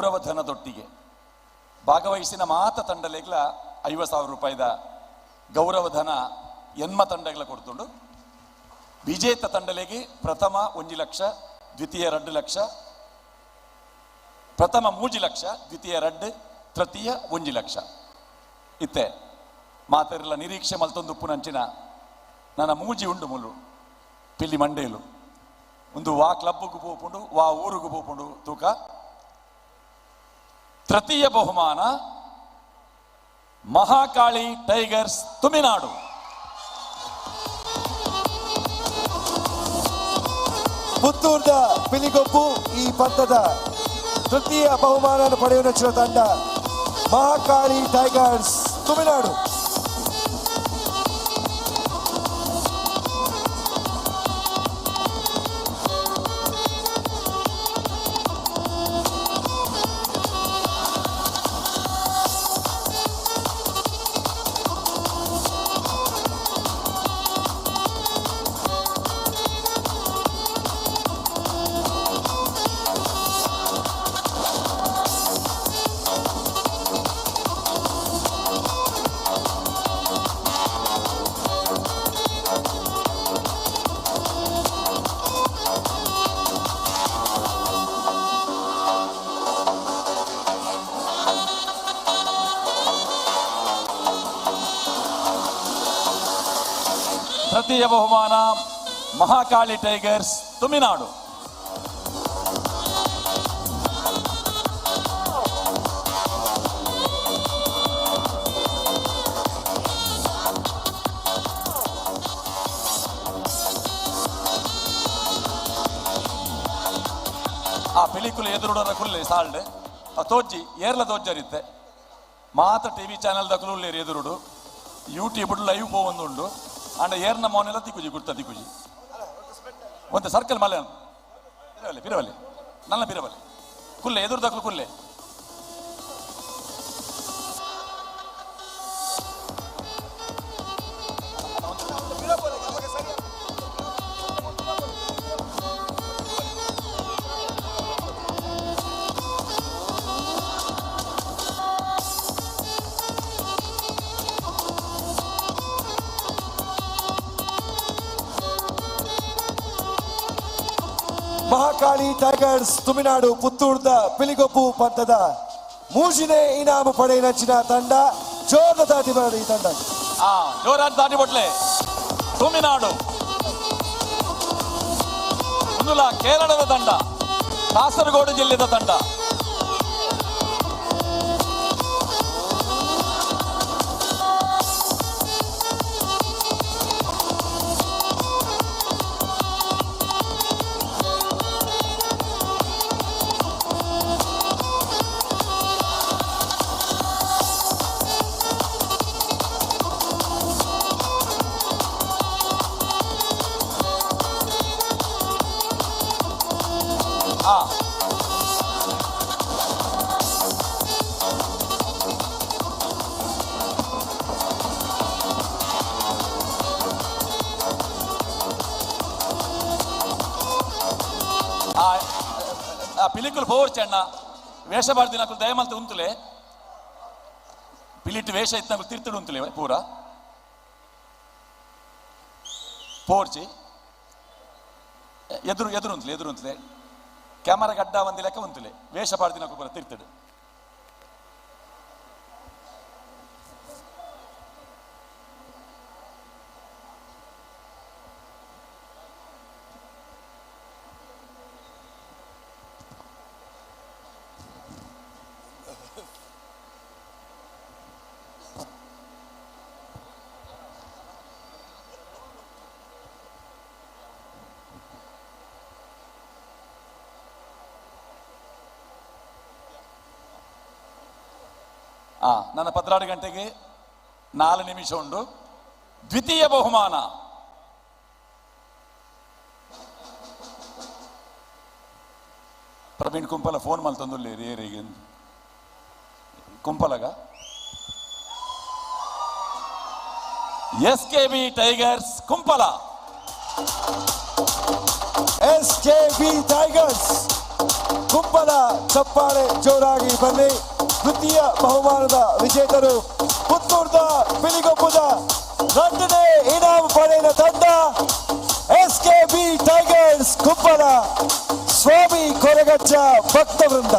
ಗೌರವಧನದೊಟ್ಟಿಗೆ ಭಾಗವಹಿಸಿನ ಮಾತ ತಂಡಲೆಗ್ಲ 50,000 ರೂಪಾಯಿದ ಗೌರವಧನ ಎನ್ಮ ತಂಡಗಳ ಕೊಡ್ತುಂಡು. ವಿಜೇತ ತಂಡಲೆಗೆ ಪ್ರಥಮ 1 ಲಕ್ಷ, ದ್ವಿತೀಯ 2 ಲಕ್ಷ, ಪ್ರಥಮ 3 ಲಕ್ಷ, ದ್ವಿತೀಯ 2, ತೃತೀಯ 1 ಲಕ್ಷ. ಇತ್ತೆ ಮಾತೆರ್ಲ ನಿರೀಕ್ಷೆ ಮಲ್ತೊಂದು ಉಪ್ಪುನಂಚಿನ ನನ್ನ ಮೂಜಿ ಉಂಡು ಮುಲು ಪಿಲ್ಲಿ ಮಂಡೇಲು ಒಂದು ವಾ ಕ್ಲಬ್ಗೂ ಪೋಪುಂಡು ವಾ ಊರುಗೂ ಪೋಪುಂಡು ತೂಕ. ತೃತೀಯ ಬಹುಮಾನ ಮಹಾಕಾಳಿ ಟೈಗರ್ಸ್ ತುಮಿನಾಡು. ಪುತ್ತೂರ್ದ ಪಿಲಿಗೊಪ್ಪು ಈ ಪಂಥದ ತೃತೀಯ ಬಹುಮಾನ ಪಡೆಯುವ ತಂಡ ಮಹಾಕಾಳಿ ಟೈಗರ್ಸ್ ತುಮಿನಾಡು. ತೃತೀಯ ಬಹುಮಾನ ಮಹಾಕಾಳಿ ಟೈಗರ್ಸ್ ತುಮಿನಾಡು. ಆ ಪಿಲಿಕುಲು ಎದುರುಡರ ಕುಲ್ಲೆ ಸಾಲ್ಡ್ ಆ ತೋಜ್ಜಿ ಏರ್ಲ ತೋಜ್ಜರಿತ್ತೆ ಮಾತ ಟಿವಿ ಚಾನೆಲ್ ದಕಲು ಉಲ್ಲೇರು ಎದುರುಡು ಯೂಟ್ಯೂಬ್ ಲೈವ್ ಪೋವೊಂದುಂಡು ಅಂಡ ಏರ್ನ ಮೌನೆಲ್ಲ ತಿಕ್ಕುಜಿ ಗುರ್ತ ತಿಕ್ಕುಜಿ ಒಂದು ಸರ್ಕಲ್ ಮಲೆ ಪಿರವಲೆ ಪಿರವಲೆ ನನ್ನ ಪಿರವಲೆ ಕುಲ್ಲೆ ಎದುರು ದಕಲು ಕುಲ್ಲೆ. ಮಹಾಕಾಳಿ ಟೈಗರ್ಸ್ ತುಮಿನಾಡು ಪುತ್ತೂರ್ದ ಪಿಲಿಗೊಪ್ಪು ಪಂಥದ ಮೂಜಿನೇ ಇನಾಮು ಪಡೆಯಿನಂಚಿನ ತಂಡ ಜೋರದ ದಾಟಿ ಬರಡು ಈ ತಂಡ. ಆ ಜೋರಾದ ದಾಟಿ ಬೊಟ್ಲೆ ತುಮಿನಾಡು ಒಂದುಲ ಕೇರಳದ ತಂಡ, ಕಾಸರಗೋಡು ಜಿಲ್ಲೆದ ತಂಡ. ಆ ಆ ಪಿಲಿಕುಲು ಪೋರ್ಚಣ್ಣ ವೇಷ ಬಾರ್ದಿನಕುಲು ದಯಮಲ್ತ ಉಂತುಲೆ ಪಿಲಿಟ್ ವೇಷ ಇತ್ತನಕುಲು ತಿರ್ತುಡು ಉಂತುಲೆ ಪೂರ ಪೋರ್ಚಿ ಎದುರು ಎದುರು ಉಂತುಲೆ ಎದುರು ಉಂತುಲೆ ಕ್ಯಾಮರಾ ಗಡ್ಡ ಒಂದಿ ಲೆಕ್ಕ ಉಂತುಲೆ ವೇಷ ಪಾಡ್ದಿನಕುಲು ಪೂರ ತಿರ್ತುಡು. ನನ್ನ 12 ಗಂಟೆಗೆ 4 ನಿಮಿಷ ಉಂಟು. ದ್ವಿತೀಯ ಬಹುಮಾನ ಪ್ರವೀಣ್ ಕುಂಪಲ ಫೋನ್ ಮಲ್ತೊಂದುಲ್ಲೇರಿ ಏರಿಗೆ ಕುಂಪಲಗ S K B tigers Kumpala. S K B tigers. Kumpala ಚಪ್ಪಾಳೆ ಜೋರಾಗಿ ಬನ್ನಿ. ದ್ವಿತೀಯ ಬಹುಮಾನದ ವಿಜೇತರು ಪುತ್ತೂರ್ದ ಪಿಲಿಗೊಪ್ಪುದ 2ನೇ ಇನಾಮು ಪಡೆದ ತಂಡ ಎಸ್ಕೆಬಿ ಟೈಗರ್ಸ್ ಕುಂಪಲ ಸ್ವಾಮಿ ಕೊರಗಜ್ಜ ಭಕ್ತ ವೃಂದ.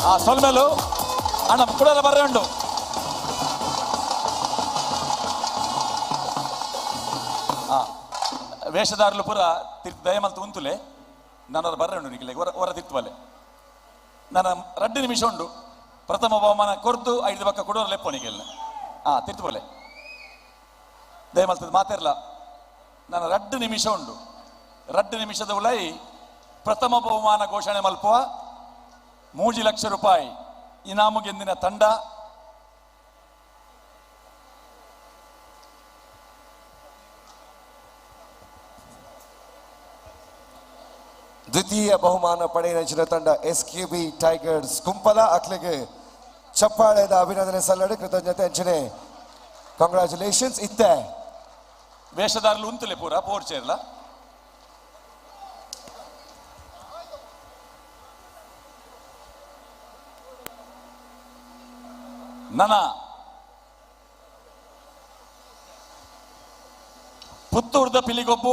ಆ ಸೊಲ್ಮೆಲು ಅಣ್ಣ ಕುಡಲ ಬರ್ರೆ ಉಂಡು. ಆ, ವೇಷಧಾರುಲು ಪೂರ ತಿರ್ತು ದಯಮಲ್ತು ಉಂತುಲೆ ನನ್ನ ಬರ್ರೆ ಉಂಡು ನಿಕ್ಲೆ ಹೊರ ಹೊರ ತಿರ್ತುವಲೆ. ನನ್ನ 2 ನಿಮಿಷ ಉಂಡು. ಪ್ರಥಮ ಬಹುಮಾನ ಕೊರ್ದು 5 ಪಕ್ಕ ಕೊಡೋರು ಲೆಪ್ಪೋನಿಗೆಲ್ಲ. ಆ ತಿರ್ತುವಲೆ ದಯಮಲ್ತದ ಮಾತಿರ್ಲ. ನನ್ನ 2 ನಿಮಿಷ ಉಂಡು. 2 ನಿಮಿಷದ ಉಲೈ ಪ್ರಥಮ ಬಹುಮಾನ ಘೋಷಣೆ ಮಲ್ಪುವ 3 ಲಕ್ಷ ರೂಪಾಯಿ ಇನಾಮು ಗೆಂದಿನ ತಂಡ ದ್ವಿತೀಯ ಬಹುಮಾನ ಪಡೆಯಿನ ತಂಡ ಎಸ್ಕೆಬಿ ಟೈಗರ್ಸ್ ಕುಂಪಲ ಅಕ್ಲೆಗೆ ಚಪ್ಪಾಳೆದ ಅಭಿನಂದನೆ ಸಲ್ಲಡು, ಕೃತಜ್ಞತೆ ಅಂಚನೆ ಕಂಗ್ರಾಚುಲೇಷನ್ಸ್. ಇತ್ತೆ ವೇಷಧಾರುಲು ಉಂತುಲೆ ಪೂರ ಪೋರ್ ಚೇರ್ಲ. ನನ ಪುತ್ತೂರ್ದ ಪಿಲಿಗೊಬ್ಬು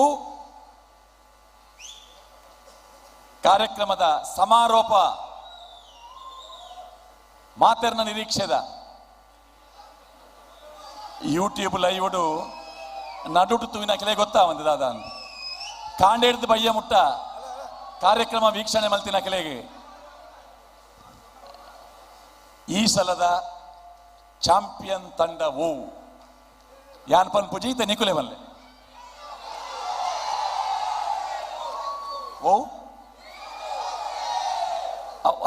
ಕಾರ್ಯಕ್ರಮದ ಸಮಾರೋಪ ಮಾತೆರ್ನ ನಿರೀಕ್ಷೆದ ಯೂಟ್ಯೂಬ್ ಲೈವ್ಡು ನಡುಟು ತುವಿನ ಕೆಲೆ ಗೊತ್ತಾ ಒಂದು ದಾದ ಕಾಂಡೇಡ್ದು ಬಯ್ಯ ಮುಟ್ಟ ಕಾರ್ಯಕ್ರಮ ವೀಕ್ಷಣೆ ಮಲ್ತಿನ ಕೆಲೆಗೆ ಈ ಸಲದ ಚಾಂಪಿಯನ್ ತಂಡ ಓ ಯಾನ್ ಪನ್ ಪುಜೀತ ನಿಕುಲೆ ಬಲ್ಲೆ ಓ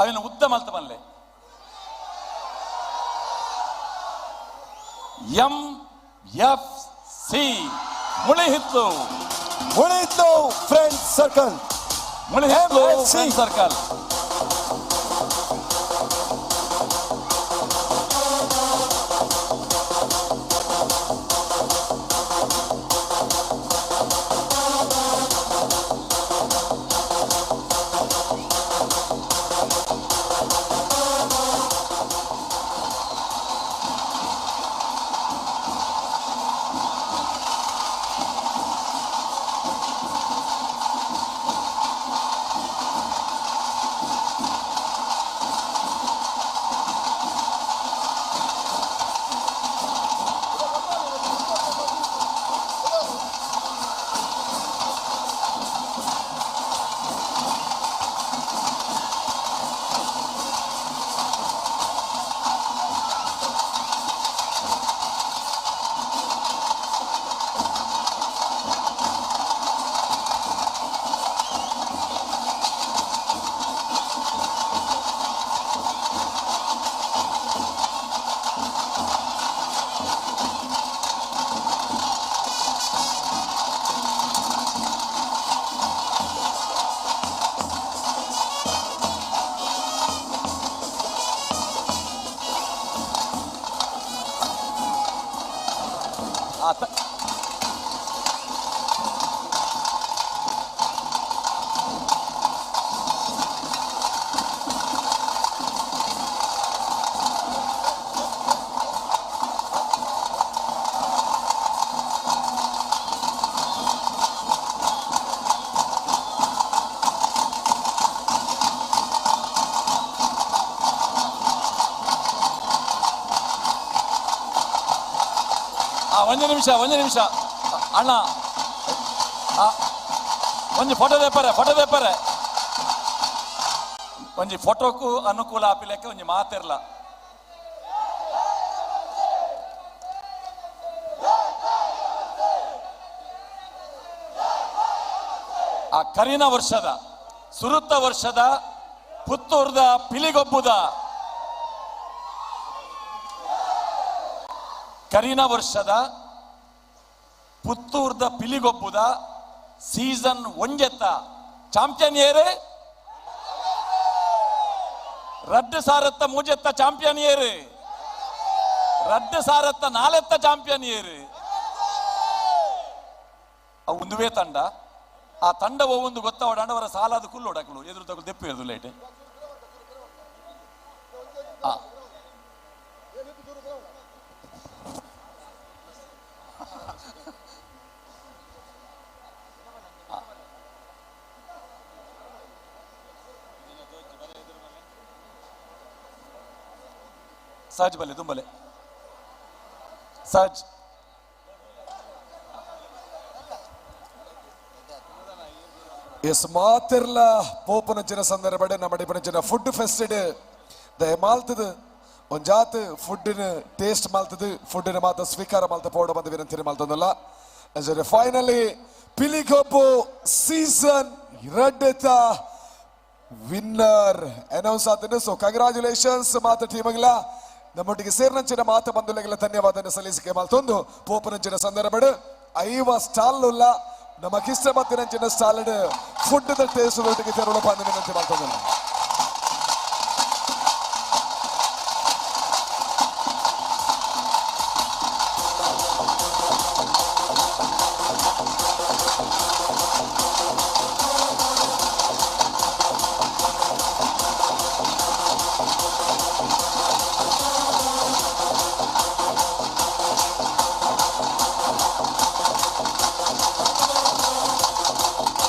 ಅವನ ಉದ್ದ ಮಲ್ತ ಬಲ್ಲೆ ಎಂ ಎಫ್ ಸಿ ಮುಳಿಹಿತ್ತು ಮುಳಿಹಿತ್ತು ಫ್ರೆಂಡ್ ಸರ್ಕಲ್ ಮುಳಿಹಿತ್ತು MFC. Friend circle. ಆತ. ಒಂದು ನಿಮಿಷ, ಒಂದು ನಿಮಿಷ ಅಣ್ಣ. ಒಂಜಿ ಫೋಟೋ ದೇಪರೆ, ಫೋಟೋ ದೇಪರೆ. ಒಂಜಿ ಫೋಟೋಕು ಅನುಕೂಲ ಆಪಿಲೆಕ್ಕ ಒಂಜಿ ಮಾತಿರ್ಲ. ಆ ಕರಿನ ವರ್ಷದ ಸುರುತ್ತ ವರ್ಷದ ಪುತ್ತೂರ್ದ ಪಿಲಿಗೊಬ್ಬುದ ಕರಿನ ವರ್ಷದ ಪುತ್ತೂರ್ದ ಪಿಲಿಗೊಬ್ಬುದ ಸೀಸನ್ ಒಂಜೆತ್ತ ಚಾಂಪಿಯನ್ ಏರು, ರಡ್ಡು ಸಾರತ್ತ ಮೂಜೆತ್ತ ಚಾಂಪಿಯನ್ ಏರು, ರಡ್ಡು ಸಾರತ್ತ ನಾಲೆತ್ತ ಚಾಂಪಿಯನ್ ಏರು. ಅವು ಒಂದುವೇ ತಂಡ. ಆ ತಂಡ ಒಂದು ಗೊತ್ತವಡಂಡವರ ಸಾಲಾದ ಕುಲ್ಲೋಡಕಲು ಎದುರು ತಗಲು ದೆಪ್ಪು ಎದುರು ಲೇಟ್. ಆ ಸಹಜ್ ಬಲೆ ತುಂಬಲೆ ಸಹಜ್. ಎಸ್ ಮಾತಿರ್ಲ ಪೋಪನಂಚಿನ ಸಂದರ್ಭ ನಮ್ಮ ಫುಡ್ ಫೆಸ್ಟೆಡ್ ದಯ ಮಾಲ್ತದ ಒಂಜಾತ್ ಫುಡ್ಡಿನ ಟೇಸ್ಟ್ ಮಾಲ್ತದ ಫುಡ್ಡಿನ ಮಾತ ಸ್ವೀಕಾರ ಮಾಲ್ತ ಪೋಡ ಬಂದ ವಿನಂತಿ ಮಾಲ್ತದಲ್ಲ. ಫೈನಲಿ ಪಿಲಿಗೊಬ್ಬು ಸೀಸನ್ ರಡ್ಡೆತ ವಿನ್ನರ್ ಅನೌನ್ಸ್ ಆತನು. ಸೊ ಕಂಗ್ರಾಚುಲೇಷನ್ಸ್ ಮಾತ ಟೀಮ್ಗಳ. ನಮ್ಮೊಟ್ಟಿಗೆ ಸೇರಿನಂಚಿನ ಮಾತ ಬಂಧುಗಳಿಗೆಲ್ಲ ಧನ್ಯವಾದ ಸಲ್ಲಿಸಿಕೆ ಮಾಲ್ತೊಂದು ಪೋಪನಂಚಿನ ಸಂದರ್ಭ ಐವ ಸ್ಟಾಲ್ ಉಲ್ಲ ನಮಗಿಷ್ಟ ಮತ್ತಿನಂಚಿನ ಸ್ಟಾಲ್ ಫುಡ್ ಟೇಸ್ಟ್ ಒಟ್ಟಿಗೆ ತೆರಳು ಬಂದ ವಿನಂತಿ ಮಾಡ್ತದಲ್ಲ.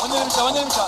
ಒಂದು ನಿಮಿಷ, ಒಂದು ನಿಮಿಷ.